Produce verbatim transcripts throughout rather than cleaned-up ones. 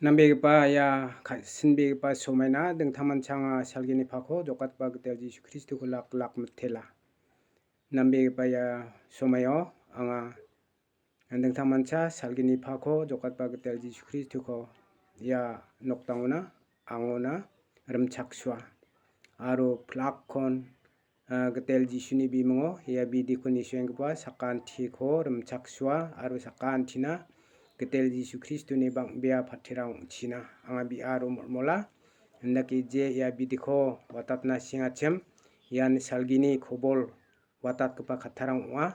Nambegipa ia ka-, sinbegipa somaina dingtangmancha anga salgini pako jokatba gital Jisu Kristoko lak lak mitela. Nambegipa ia somaio anga dingtangmancha salgini pako jokatba gital Jisu Kristoko ia noktangona angona rimchaksua. Aro plakkon ah, gital Jisuni bimingo ia bidiko nisuenggipa sakantiko rimchaksua aro sakantina gital Jisu Kristoni bang·bea patirang ong·china. Anga bi·aro molmola, indake je ia bidiko watatna sengachim, ian salgini kobol watatgipa kattarang ong·a.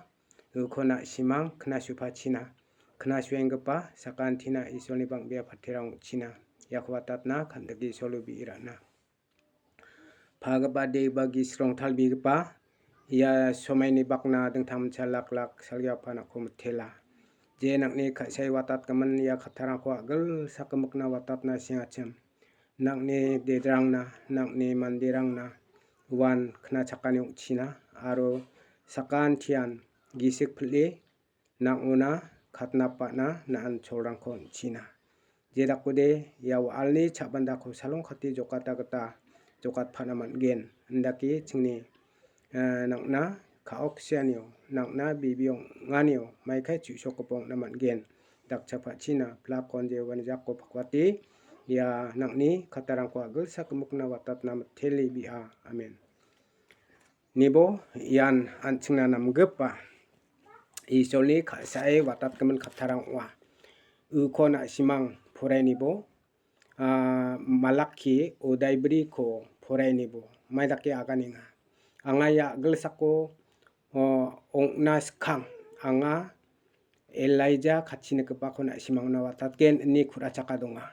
Uko na·simang knasupachina, knasuenggipa sakantina Isolni bang·bea patirang ong·china. Iako watatna kandike Isolo bi·rana. Pagipa deba gisrong talbegipa, ia somaini bakna dingtangmancha lak lak salgipa nangko mitela. Je nangni ka·sai watatgimin ia kattarangko agilsak gimikna watatna sengachim. Nangni dedrangna, nangni manderangna uan knachakani ong·china aro sakantian gisik pil·e nang·ona katnapana na·an cholrangko on·china. Jedakode ia wa·alni cha·bandako salongkate jokata gita jokatpana man·gen. Indake chingni, eh, nang·na ka·oksianio, nang·na bibi ong·anio maikai chu·sokgipa ong·na man·gen. Dakchapachina plakon Jehovani jako pakwate ia nangni kattarangko agilsak gimikna watatna mitele bi·a. Amen. Nibo ian an·chingna namgipa Isolni ka·sae watatgimin kattarang ong·a. Uko na·simang porainibo, ah, Malaki odaibriko porainibo maidake aganenga. Anga ia agilsako, o, ong·na skang, anga Elaija katchinikgipako na·simangna watatgen ine ku·rachaka donga.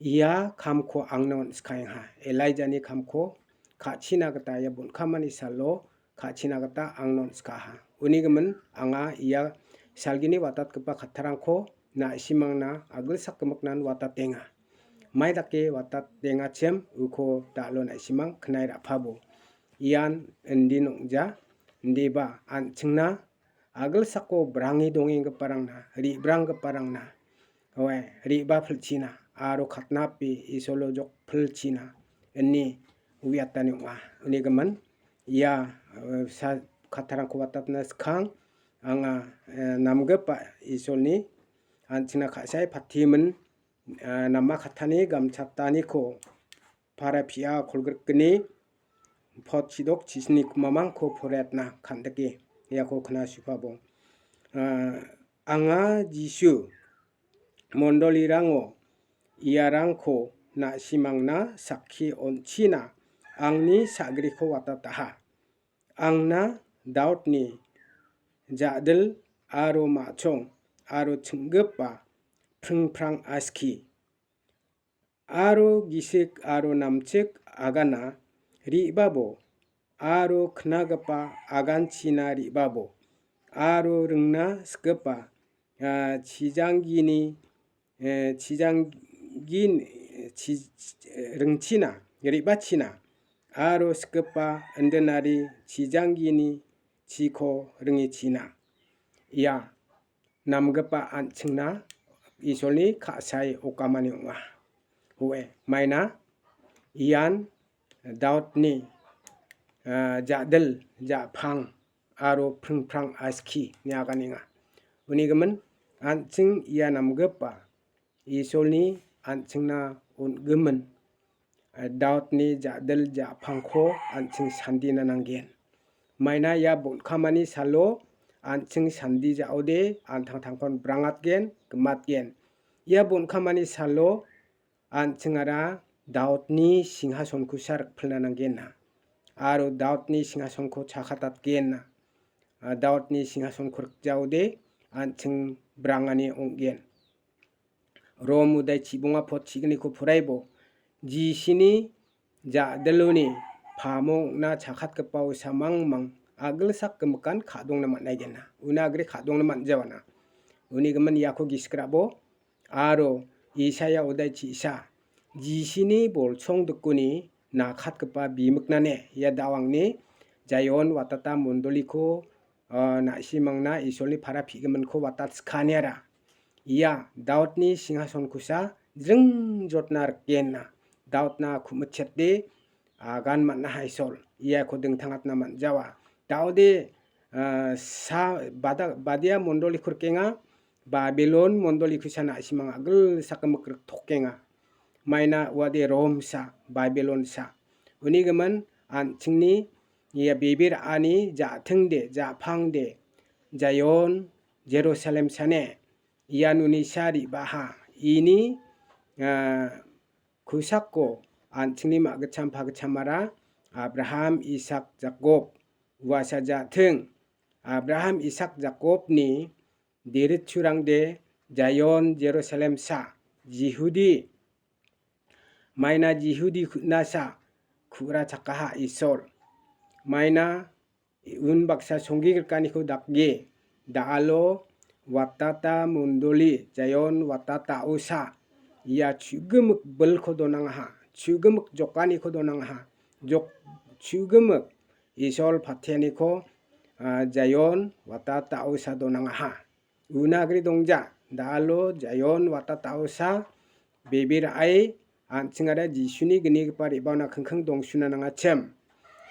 Ia kamko angna on·skaenga. Elaijani kamko ka·china gita ia bon·kamani salo ka·china gita angna on·skaha. Uni gimin anga ia salgini watatgipa kattarangko na·simangna agilsak gimiknan watatenga. Mai dake watatengachim uko da·alo na·simang knai ra·pabo. Ian indin ong·ja, indiba an·chingna agilsako brange dongenggiparangna, re·branggiparangna, oe, re·ba pilchina aro katnape Isolo jok pilchina ine uiatani ong·a. Uni gimin ia, eh, sa-, kattarangko watatna skang anga, eh, namgipa Isolni an·chingna ka·sae patimin, eh, nama kattani gamchataniko para pia kolgrikgni pot chidok chisni kumamangko poraiatna kandike iako knasupabo. Ah, anga Jisu mondolirango iarangko na·simangna sakki on·china angni sa·griko watataha. Angna Daudni ja·dil aro ma·chong aro ching·gipa pringprang aski. Aro gisik aro namchik agana re·babo, aro knagipa aganchina re·babo, aro ringna sikgipa, ah, chijanggini, eh, chijanggin-, chi-, chi-, ringchina, re·bachina, aro sikgipa indinari chijanggini chiko ringechina. Ia namgipa an·chingna Isolni ka·sae okamani ong·a. Oe, maina ian Daudni, ah, ja·dil, ja·pang aro pringprang aski ine aganenga. Uni gimin an·ching ia namgipa Isolni an·chingna on·gimin Daudni ja·dil ja·pangko an·ching sandina nanggen. Maina ia bon·kamani salo an·ching sandi ja·ode an·tangtangkon brangatgen, gimatgen. Ia bon·kamani salo an·chingara Daudni singhasonkosa rikpilna nanggenna. Aro Daudni singhasonko chakatatgenna. Ah, Daudni singhasonko rikjaode an·ching brangani ong·gen. Rom udai chibonga pot chigniko poraibo, Jisini ja·diloni pamongna chakatgipao samangmang agilsak gimikan ka·dongna man·aigenna. Una agre ka·dongna man·jawana. Uni gimin iako gisik ra·bo, aro Isaia udai chi·sa, Jisini bolchong dikoni nakatgipa bimiknane ia da·o angni Jaion watata mondoliko ah, na·simangna Isolni para pi·giminko watatskaniara. Ia Daudni singhasonkosa jringjotna rikgenna. Daotna ku·mitchete agan man·aha Isol. Iako dingtangatna man·jawa. Daode, ah, sa-, bada-, badia mondoliko rikenga, Babilon mondoliko sa na·simang agilsak gimik riktokenga. Maina uade Rom sa, Babilon sa. Uni gimin an·chingni ia bebe ra·ani ja·tingde, ja·pangde, Jaion, Jerusalem sane, ian uni sa re·baha. Ini, ah, kosako an·chingni ma·gitcham pagitchamara Abraham, Isak, Jakob uasa ja·ting. Abraham, Isak, Jakobni deritchurangde Jaion, Jerusalem sa, Jihudi, maina Jihudi ku·nasa ku·ra chakaha Isol. Maina unbaksa songgi grikaniko dakge, da·alo watata mondoli, Jaion watata osa, ia chu·gimik bilko donangaha, chu·gimik jokaniko donangaha, jok-, chu·gimik Isol patianiko, ah, Jaion watata osa donangaha. Una gri dongja, da·alo Jaion watata osa, bebe ra·e, an·chingara Jisuni gnigipa re·baona kingking dongsuna nangachim.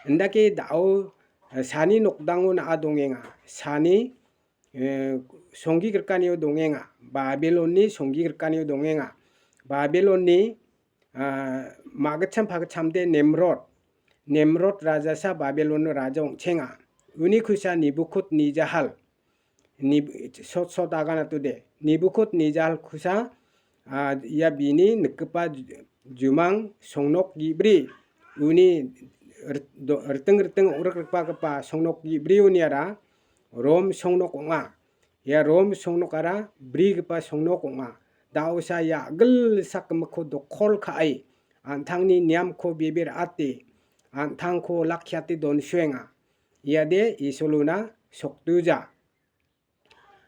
Indake da·o, eh, sani nokdango na·a dongenga. Sani, eh, songgi grikanio dongenga. Babilonni songgi grikanio dongenga. Babilonni, ah, ma·gitcham pagitchamde Nimrod. Nimrod rajasa Babilono raja ong·chenga. Uni kusa Nebukadnejahal. Neb-, sot sot aganatode. Nebukadnejahal kusa, ah, ia bini nikgipa ju-, jumang songnok gibri, uni rit-, do-, riting riting ong·rikrikbagipa songnok gibri uniara Rom songnok ong·a. Ia Rom songnokara brigipa songnok ong·a. Da·osa ia agilsak gimikko dokol ka·e, an·tangni niamko bebe ra·ate, an·tangko lakkiate donsoenga. Iade Isolona sokduja.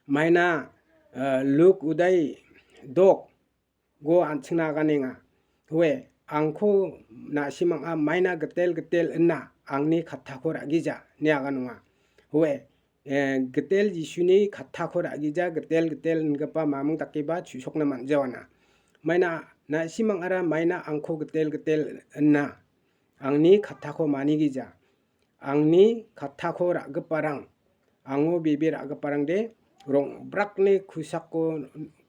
Maina, eh, Luk udai dok go an·chingna aganenga. Oe, angko na·simang·a maina gitel gitel ina angni kattako ra·gija, ine aganonga. Oe, eh, gitel Jisuni kattako ra·gija, gitel gitel ingipa mamung dakeba chu·sokna man·jawana. Maina na·simang·ara maina angko gitel gitel ina angni kattako manigija. Angni kattako ra·giparang, ango bebe ra·giparangde rong·brakni kosako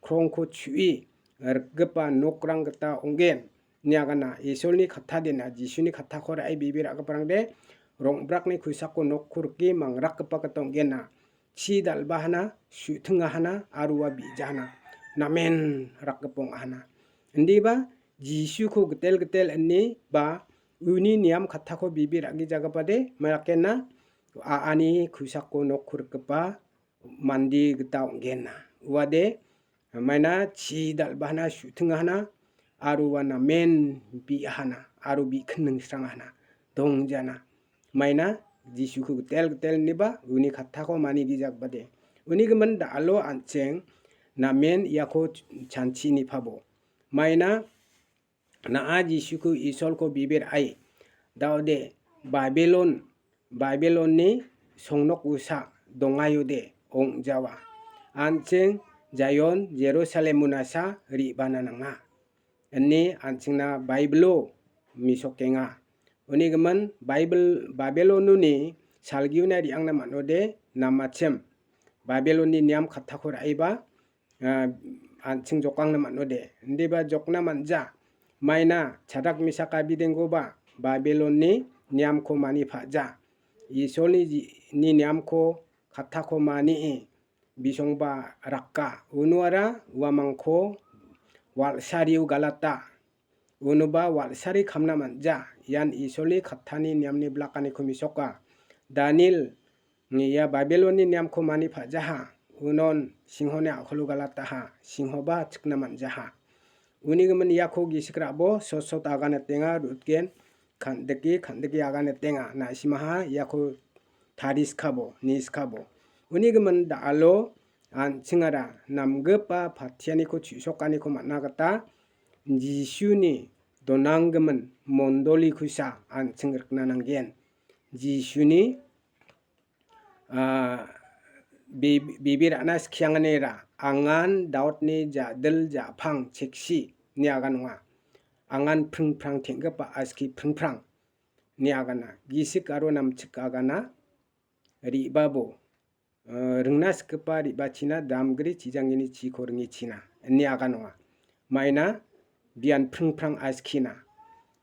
krongko chu·e rikgipa nokrang gita ong·gen. Ine agana, Isolni katta dena, Jisuni kattako ra·e bebe ra·giparangde rong·brakni kosako nokko rike mangrakgipa gita ong·gena. Chi dal·bahana, su·tingahana, aro ua bijahana. Namen rakgipong ahana. Indiba Jisuko gitel gitel ine ba uni niam kattako bebe ra·gijagipade, merakenna a·ani kosako nokko rikgipa mande gita ong·genna. Uade maina chi dal·bahana, su·tingahana, aro ua namen bi·ahana, aro bi·kinningsrangahana, dongjana. Maina Jisuko gitel gitel ineba uni kattako manigijagbade. Uni gimin da·alo an·ching namen iako chanchi nipabo. Maina na·a Jisuko Isolko bebe ra·e. Daode Babilon, Babilonni songnok usa dongayode ong·jawa. An·ching Jaion, Jerusalem unasa re·bana nanga. Ine an·chingna Baibilo mesokenga. Uni gimin Baibil, Babilononi salgiona re·angna man·ode namachim. Babilonni niam kattako ra·eba, ah, an·ching jokangna man·ode. Indiba jokna man·ja. Maina Chadrak, Mesak, Abednegoba Babilonni niamko manipa·ja. Isolni ji-, ni niamko kattako manie bisongba raka. Unoara uamangko wal·sario galata. Unoba wal·sari kamna man·ja. Ian Isolni kattani niamni blakaniko mesoka. Daniel, ia Babilonni niamko manipa·jaha. Unon singhoni a·kolo galataha. Singhoba chikna man·jaha. Uni gimin iako gisik ra·bo, sot sot aganetenga, rutgen, kan·dike, kan·dike aganetenga. Na·simaha iako tariskabo, niskabo. Uni gimin da·alo an·chingara namgipa patianiko chu·sokaniko man·a gita Jisuni donanggimin mondolikosa an·ching rikna nanggen. Jisuni, ah, bi-, bibir ana skianganira angan Daudni ja-, dil ja·pang cheksi. ine agan ong·a. Angan pringprang teng·gipa aski pringprang ine agana. Gisik aro namchik agana re·babo, eh, ringna sikgipa re·bachina damgri chijanggini chiko ringe china ine agan ong·a. Maina bian pringprang askina.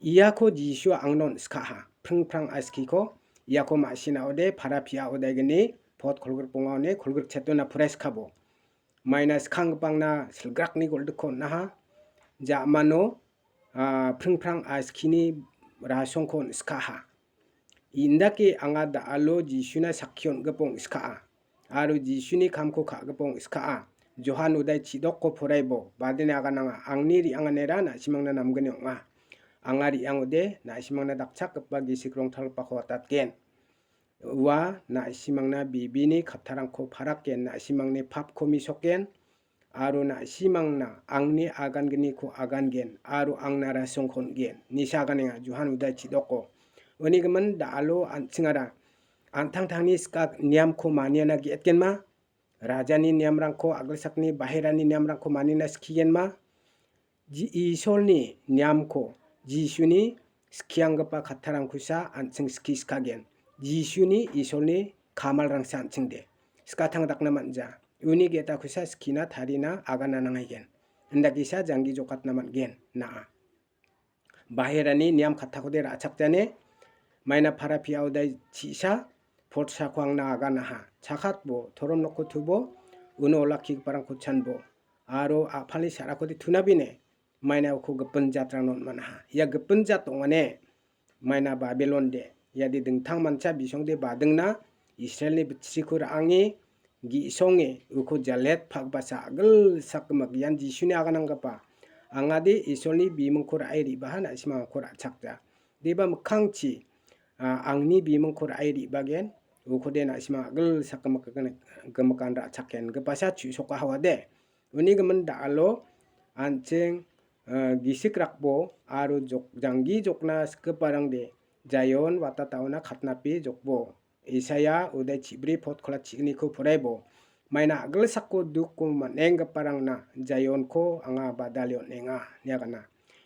Iako Jisua angnon sikaha. Pringprang askiko iako ma·sina ode para pia odaigini pot kolgrik bonga one kolgrik chetona pura sikabo. Maina skanggipa angna silgrakni goldikko on·aha. Ja·mano, ah, pringprang askini rasongko on·sikaha. Indake anga da·alo Jisuna sakki on·gipa ong·skaa. Aro Jisuni kamko ka·gipa ong·skaa. Johan udai chidokko poraibo, badeni agananga, angni re·anganera na·simangna namgni ong·a. Anga re·angode, na·simangna dakchakgipa gisik rongtalgipako watatgen. Ua na·simangna bibini kattarangko parakgen, na·simangni papko misokgen, aro na·simangna angni agangniko agangen, aro angna rasongko on·gen, ine sa aganenga, Johan udai chidoko. Uni gimin da·alo an·chingara an·tangtangni skak niamko maniana ge·etgenma, rajani niamrangko, agilsakni baherani niamrangko maniana skigenma, Ji-, Isolni niamko, Jisuni skianggipa kattarangkosa an·ching ski skagen. Jisuni Isolni kamalrangsa an·chingde. Skatang dakna man·ja. Uni ge·takosa skina tarina agana nangaigen. Indakisa janggi jokatna man·gen, na·a. Baherani niam kattakode ra·chakjane, maina para piaodai chi·sa, potsako angna aganaha. Chakatbo, torom nokko tubo, uno olakkigiparangko chanbo. Aro a·palni sa·rakode tunabine, maina uko gipin jatrangna on·manaha. Ia gipin jat ong·ane, maina Babilon de. Iade dingtang mancha bisongde badingna Israelni bitriko ra·ange, gi·songe uko jalet pagbasa agilsak gimik ian Jisuni agananggipa. Angade Isolni bimingko ra·e re·baha na·simangko ra·chakja. Deba mikkangchi, a, angni bimingko ra·e re·bagen, ukode na·simang agilsak gimik-, gimikan ra·chaken. Gipasa chu·soka hawade. Uni gimin da·alo an·ching, a, gisik rakbo aro jok-, janggi jokna sikgiparangde Jaion watataona katnape jokbo. Isaia ude chibri pot kola chigniko poraibo. Maina agilsako duko man·enggiparangna Jaionko anga badale on·enga, ine agana.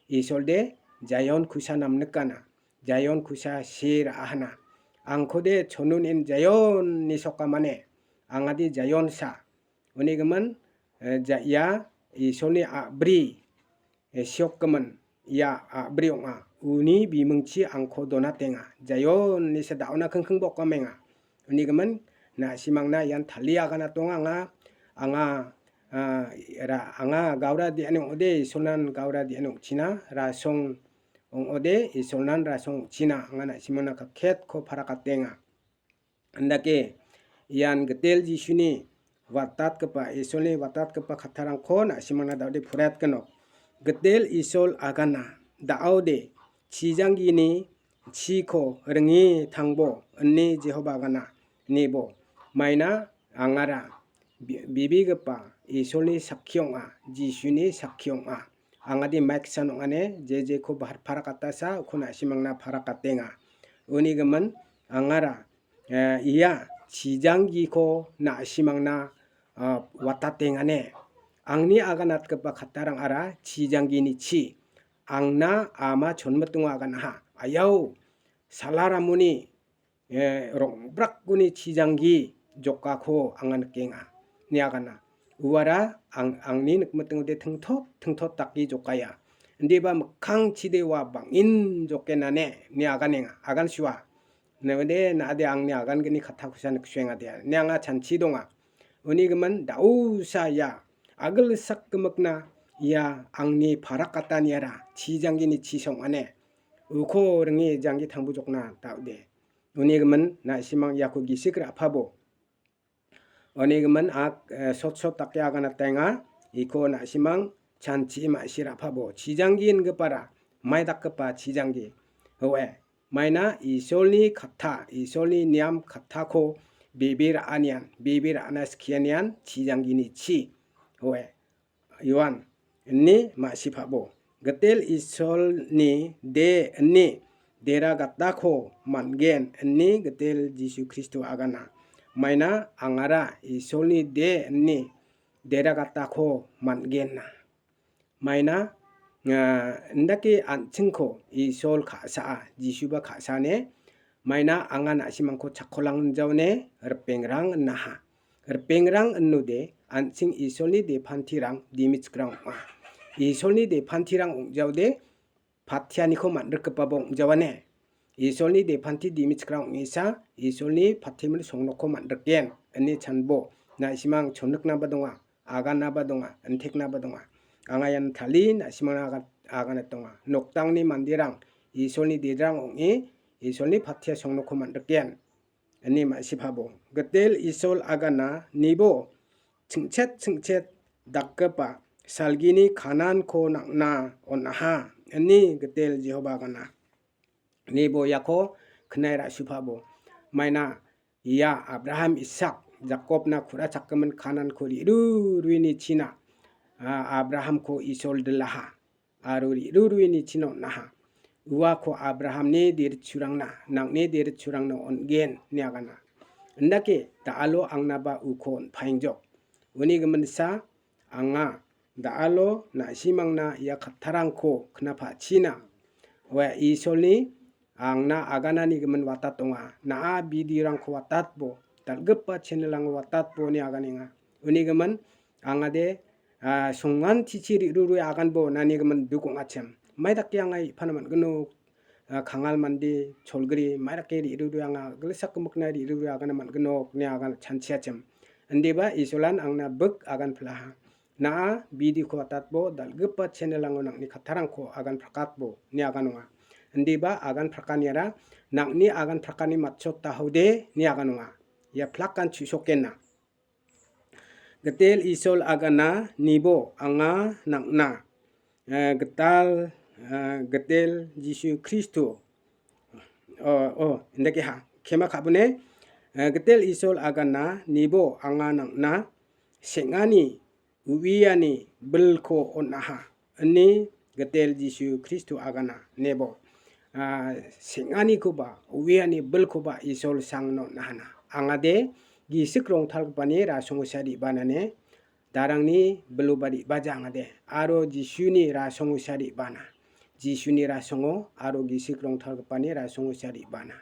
Isolde Jaion kusa namnikana. Jaion kusa se ra·ahana. Angkode chonun in Jaionni sokamane. Angade Jaionsa. Uni gimin, eh, ja-, ia Isolni a·bri, eh, siokgimin ia a·bri ong·a. Uni bimingchi angko donatenga. Jaion ine sa da·ona kingking bokamenga. Uni gimin, na·simangna ian talia agana tonga anga, anga, ah, ra-, anga gaura de·ani ong·ode, Isolnan gaura de·ani ong·china, rasong ong·ode, Isolnan rasong ong·china, anga na·simangna kaketko parakatenga. Andake ian gitel Jisuni watatgipa, Isolni watatgipa kattarangko na·simangna da·ode poraiatgenok. Gitel Isol agana, da·ode chijanggini chiko ringe tangbo, ine Jehoba agana, nebo. Maina angara bi-, bibigipa Isolni sakki ong·a, Jisuni sakki ong·a. Angade maiksan ong·ane, je jeko bahar parakatasa, uko na·simangna parakatenga. Uni gimin angara, eh, ia chijanggiko na·simangna, ah, watatengane. Angni aganatgipa kattarangara chijanggini chi. Angna ama chonmitingo aganaha. Ayau, salaramoni eh, rong·brakguni chijanggi jokako anga nikenga, ine agana. Uara ang-, angni nikmitingode tingtot, tingtot dake jokaia. Indiba mikkangchide ua bang·en jokenane, ine aganenga, agansua. Node na·ade angni agangni kattakosa niksuengade, ine anga chanchi donga. Uni gimin da·osa ia agilsak gimikna ia angni parakataniara chijanggini chisong ane. Uko ringe janggi tangbujokna da·ode. Uni gimin na·simang iako gisik ra·pabo. Uni gimin ak, eh, sot sot dake aganatenga. Iko na·simang chanchi ma·si ra·pabo. Chijanggi ingipara, mai dakgipa chijanggi. Oe, maina Isolni katta, Isolni niam kattako bebe ra·anian, bebe ra·na skianian chijanggini chi. Oe. Joan, ine ma·sipabo. Gitel Isolni de ine dera gatako man·gen ine Gitel Jisu Kristo agana. Maina angara Isolni de ine dera gatako man·genna. Maina ah, indake an·chingko Isol ka·saa, Jisuba ka·saane, maina anga na·simangko chakkolang injaone, ripengrang inaha. Ripengrang inode, an·ching Isolni depantirang dimichikrang ong·a. Isolni depantirang ong·jaode, patianiko man·rikgipaba ong·jawane. Isolni depanti dimichikrang ong·esa, Isolni patimil songnokko man·riken, ine chanbo. Na·simang choniknaba donga, aganaba donga, inteknaba donga. Anga ian tali, na·simangna aga-, aganatonga. Noktangni manderang, Isolni dedrang ong·e, Isolni patia songnokko man·riken. Ine ma·sipabo. Gitel Isol agana nibo ching·chet ching·chet dakgipa salgini Kananko nang·na on·aha. Ine Gitel Jehoba agana. Nibo iako knae ra·sipabo. Maina ia Abraham, Isak, Jakobna ku·rachakgimin Kananko ri·rurue nichina, a, Abrahamko Isol dilaha. Aro ri·rurue nichina on·aha. Uako Abrahamni deritchurangna, nang·ni deritchurangna on·gen, ine agana. Indake da·alo angnaba uko on·paengjok. Uni giminsa anga da·alo na·simangna ia kattarangko knapachina. Oe Isolni angna aganani gimin watat ong·a. Na·a bidirangko watatbo, dal·gipa channel-rango watatbo ine aganenga. Uni gimin angade, ah, songantichi ri·rurue aganbo nani gimin duk ong·achim. Mai dake anga i·pana man·gnok, ah, kangal mande, cholgri, mai dake ri·rurue anga gilsak gimikna ri·rurue agana man·gnok ine agan chanchiachim. Indiba Isolan angna bik agan pilaha. Na·a bidiko watatbo, dal·gipa channel-rango nang·ni kattarangko agan prakatbo, ine aganonga. Indiba agan prakaniara nang·ni agan prakani matchotahode, ine aganonga. Ia plakan chu·sokena. Gitel Isol agana nibo anga nang·na, eh, gital, eh, Gitel Jisu Kristo. Oh, oh, indake ha. Kema kabone, eh, Gitel Isol agana nibo anga nang·na seng·ani uiani bilko on·aha, ine Gitel Jisu Kristo agana nebo. Ah, seng·anikoba, uiani bilkoba Isol sangno on·ahana. Angade, gisik rongtalgipani rasongosa re·banane, darangni biloba re·baja angade. Aro Jisuni rasongosa re·bana. Jisuni rasongo aro gisik rongtalgipani rasongosa re·bana.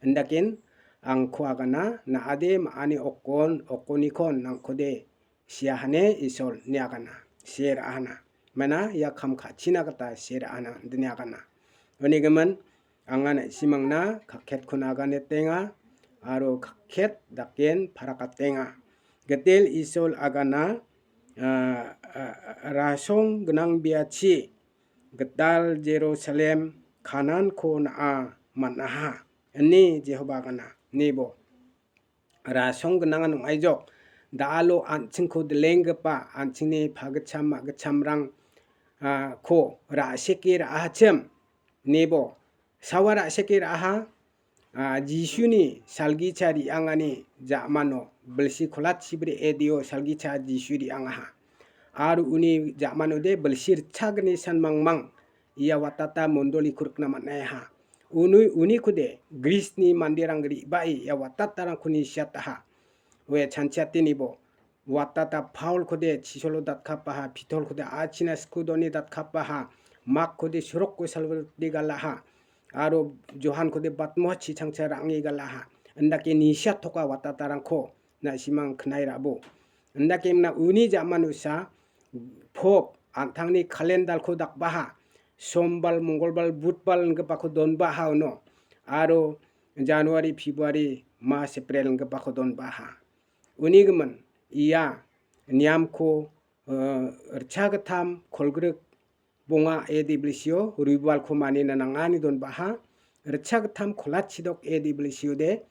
Indaken, angko agana, na·ade ma·ani okon, okonikon nangkode, sia hane Isol ine agana, se ra·ahana. Mana ia kam ka·china gita se ra·ahana, indine agana. Uni gimin, anga na·simangna kakket kona aganetenga, aro kakket daken parakatenga. Gitel Isol agana, ah, ah, rasong gnang biachi, gital Jerusalem, Kananko na·a man·aha, ine Jehoba agana, nebo. Rasong gnangan ong·aijok. Da·alo an·chingko dilenggipa, an·chingni pagitcham, magitchamrang, ah, ko ra·seke ra·ahachim. Nebo, sawa ra·seke ra·aha, ah, Jisuni salgicha re·angani ja·mano, bilsi kolatchibri A D-o salgicha Jisu re·angaha. Aro uni ja·manode bilsi ritchagni san mangmang ia watata mondoliko rikna man·aiha. Uni-, unikode Grisni manderang re·bae ia watatarangko nisiataha. Oe chanchiatenibo, watata Paulkode chisolo datkapaha, Pitolkode a·china skudoni datkapaha, Makkode sorokko salwilde galaha, aro Johankode batmo chichangcha ra·nge galaha. Indake nisiatoka watatarangko na·simang knai ra·bo. Indake mna uni ja·manosa Pop an·tangni kalendalko dakbaha, Sombal, Mongolbal, Budbal inggipako donbaha uno, aro January, February, March, April inggipako donbaha. Uni gimin, ia niamko, eh, ritchagittam kolgrik bonga A D bilsio ruibalko manina nangani donbaha, ritchagittam kolatchidok A D bilsiode,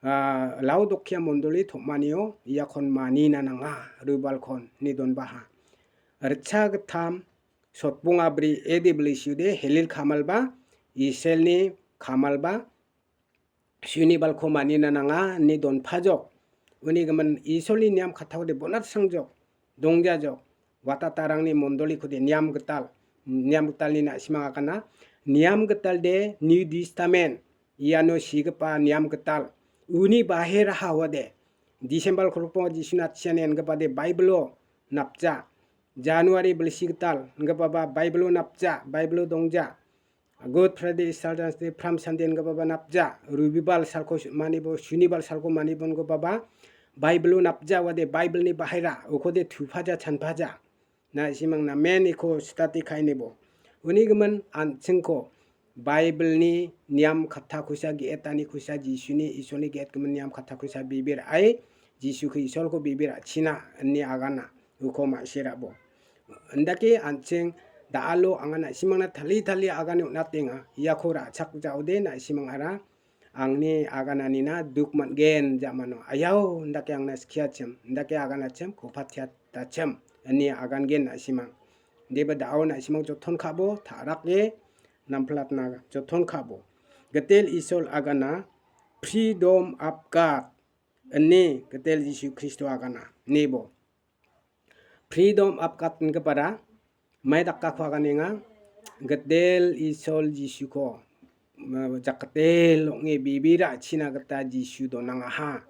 ah, Laodokia mondoli tom·anio iakon manina nanga ruibalkon ni donbaha. Ritchagittam sotbonga bri A D bilsiode Helil kamalba, Israelni kamalba, Sunibalko manina nanga ine donpajok. Uni gimin Isolni niam kattakode bonatsangjok, dongjajok. Watatarangni mondolikode niam gital, niam gitalni na·simang agana. Niam gitalde New Testament, iano sigipa niam gital. Uni bahera hawade, Disembar kolgrikbonga Jisuni atchiani engipade Baibilo napja. January bilsi gital, inggipaba Baibilo napja, Baibilo dongja. Good Friday, Easter Sunday, Palm Sunday, inggipaba napja. Rubibal salko su-, manibo, Sunibal salko manibo, inggipaba Baibilo napja, wade Baibilni bahaira, ukode tupaja, chanpaja. Na·simang namen iko stati kainebo. Uni gimin an·chingko Baibilni niam kattakosa ge·etanikosa Jisuni Isolni ge·etgimin niam kattakosa bibir ai Jisuko Isolko bibir a·china ine agana uko ma·sirabo. Indake an·ching da·alo anga na·simangna tali tali agane on·atenga. Iako ra·chakjaode na·simangara angni agananina duk man·gen jamano. Ayao, indake angna skiachim, indake aganachim, kopatiatachim, ine agangen na·simang. Deba da·o na·simang joton ka·bo, ta·rake namplatna joton ka·bo. Gitel Isol agana, Freedom of God, ine Gitel Jisu Kristo agana, nebo. Freedom of God ingipara mai dakako aganenga, Gitel Isol Jisuko, ma-, jakgitel ong·e bibir a·china gita Jisu donangaha.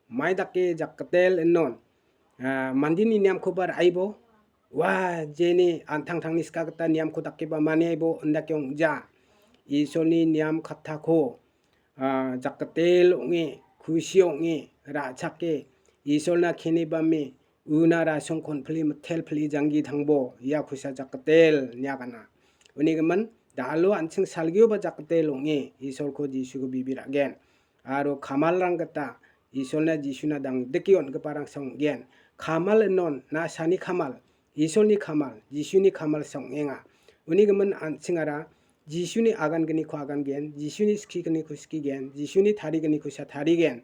Mai dake jakgitel inon, ah, mandeni niamkoba ra·aibo, ua jeni an·tangtangni sika gita niamko dakeba maniaibo indake ong·ja. Isolni niam kattako, ah, jakgitel ong·e, kusi ong·e, ra·chake, Isolna kenibame, una rasong konpili mitel pili janggi tangbo, ia kusa jakgitel niagana. Uni gimin, da·alo an·ching salgioba jakgitel ong·e, Isolko Jisuko bibir a·gen. Aro kamalrang gita, Isolna Jisuna dangdike on·giparangsa ong·gen. Kamal inon, na sani kamal, Isolni kamal, Jisuni kamal sa ong·enga. Uni gimin an·chingara Jisuni agangniko agangen, Jisuni skigniko skigen, Jisuni tarigniko sa tarigen.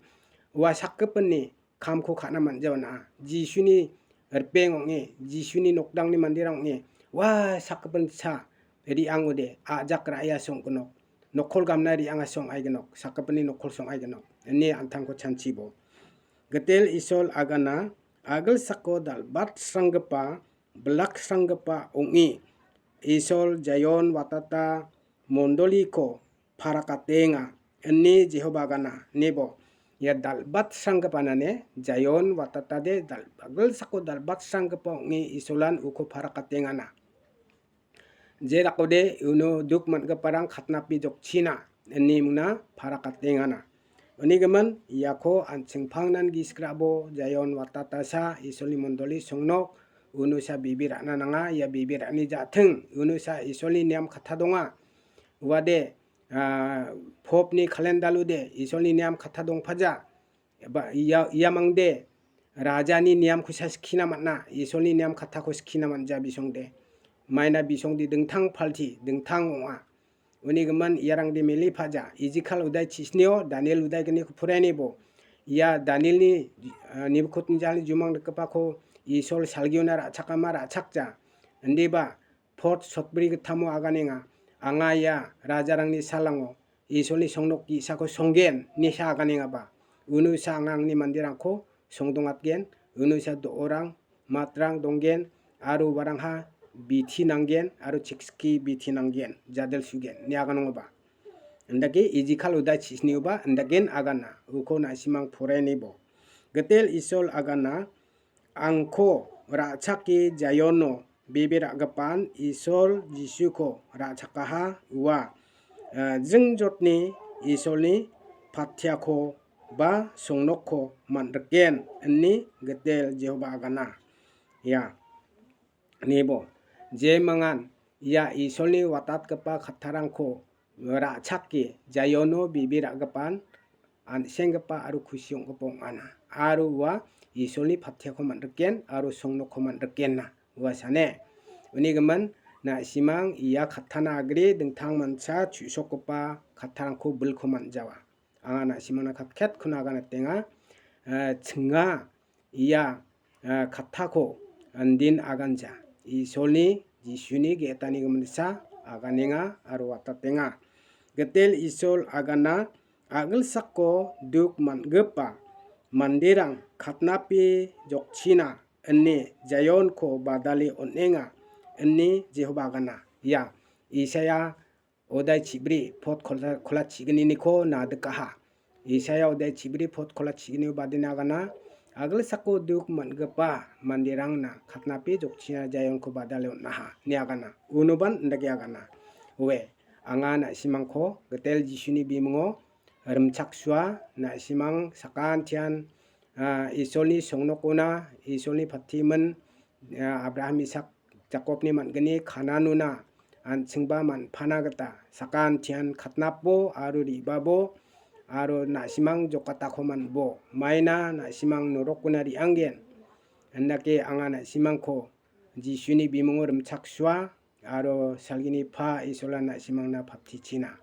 Ua sakgipinni kamko ka·na man·jaona. Jisuni ripeng ong·e, Jisuni nokdangni manderang ong·e, ua sakgipin sa re·angode, ajak ra·e asong·gnok, nokkol gamna re·ang asong·aignok, sakgipinni nokkol song·aignok, ine an·tangko chanchibo. Gitel Isol agana, agilsako dal·batsranggipa, bilaksranggipa ong·e, Isol Jaion watata mondoliko parakatenga, ine Jehoba agana, nebo. Ia dal·batsranggipanane Jaion watatade dal-, agilsako dal·batsranggipa ong·e Isolan uko parakatengana. Jerakode uno duk man·giparang katnapi jokchina, ine mingna parakatengana. Uni gimin, iako an·chingpangnan gisik ra·bo, Jaion watatasa, Isolni mondoli songnok, unosa bibir a·na nanga, ia bibir a·ni ja·ting, unosa Isolni niam katta donga. Uade, ah, Popni kalendalode, Isolni niam katta dongpaja. Ba, ia, ia mangde, rajani niamkosa skina man·a, Isolni niam kattako skina man·ja bisongde. Maina bisongde dingtang palti, dingtang ong·a. Uni gimin iarangde meli paja. Ijikal udai chisnio, Daniel udai gniko poraianibo. Ia Danielni, ah, Nebukadnezzarni jumang rikgipako Isol salgiona ra·chakama ra·chakja. Indiba, Pot sotbri gittamo aganenga. Anga ia rajarangni salango Isolni songnok ge·sako songgen, nesa aganengaba. Unosa anga angni manderangko songdongatgen, unosa do·orang, matrang donggen, aro uarangha biti nanggen, aro chiksiki biti nanggen, jadel sugen, ine aganongoba. Indake ijikal uda chisnioba, indaken agana, uko na·simang poraianibo. Gitel Isol agana, angko ra·chake Jaiono bebe ra·gipan Isol Jisuko ra·chakaha ua, eh, jingjotni Isolni patiako ba songnokko man·riken, ine Gitel Jehoba agana. Ia, nebo, jemangan ia Isolni watatgipa kattarangko ra·chake Jaiono bebe ra·gipan an·senggipa aro kusi ong·gipa ong·ana. Aro ua Isolni patiako man·riken aro songnokko man·rikenna, ua sane. Uni gimin, na·simang ia kattana agre dingtang mancha chu·sokgipa kattarangko bilko man·jawa. Anga na·simangna katketkon aganatenga. Eh, chinga ia, eh, kattako andin aganja. Isolni, Jisuni ge·etani giminsa aganenga aro watatenga. Gitel Isol agana a·gilsako duk man·gipa manderang katnape jokchina ine Jaionko badale on·enga, ine Jehoba agana. Ia, Isaia odai chibri pot kola, kola chiginiko nadikaha. Isaia odai chibri pot kola chiginio badina agana, agilsako duk man·gipa manderangna katnape jokchina Jaionko badale on·aha, ine agana. Unoban indake agana. Oe, anga na·simangko Gitel Jisuni bimingo rimchaksua, na·simang sakantian, ah, Isolni songnokona, Isolni patimen, ah, Abraham, Isak, Jakobni man·gni Kananona an·chingba man·pana gita sakantian katnapo aro re·babo aro na·simang jokatako man·bo. Maina na·simang norokona re·anggen. Indake anga na·simangko Jisuni bimingo rimchaksua aro salgini pa Isola na·simangna baptichina.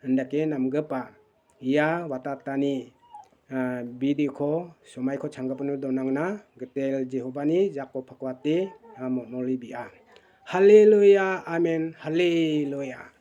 Indake namgipa ia watatani, ah, bidiko somaiko changgipino donangna Gitel Jehovani jako pakwate, ah, motmoli bi·a. Haleluya, amen, haleluya.